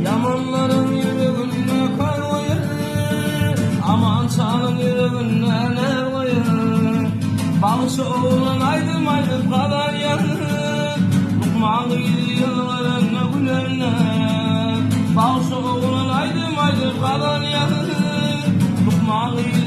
Ýamanlaryň ýüreginde kar goýar, Aman şanyň ýüreginde ner goýar. Bagşy oglan aýdym aýdyp gazanýar, Lukman gyzy ýylgyranda gülende. Bagşy oglan aýdym aýdyp gazanýar, Lukman gyzy.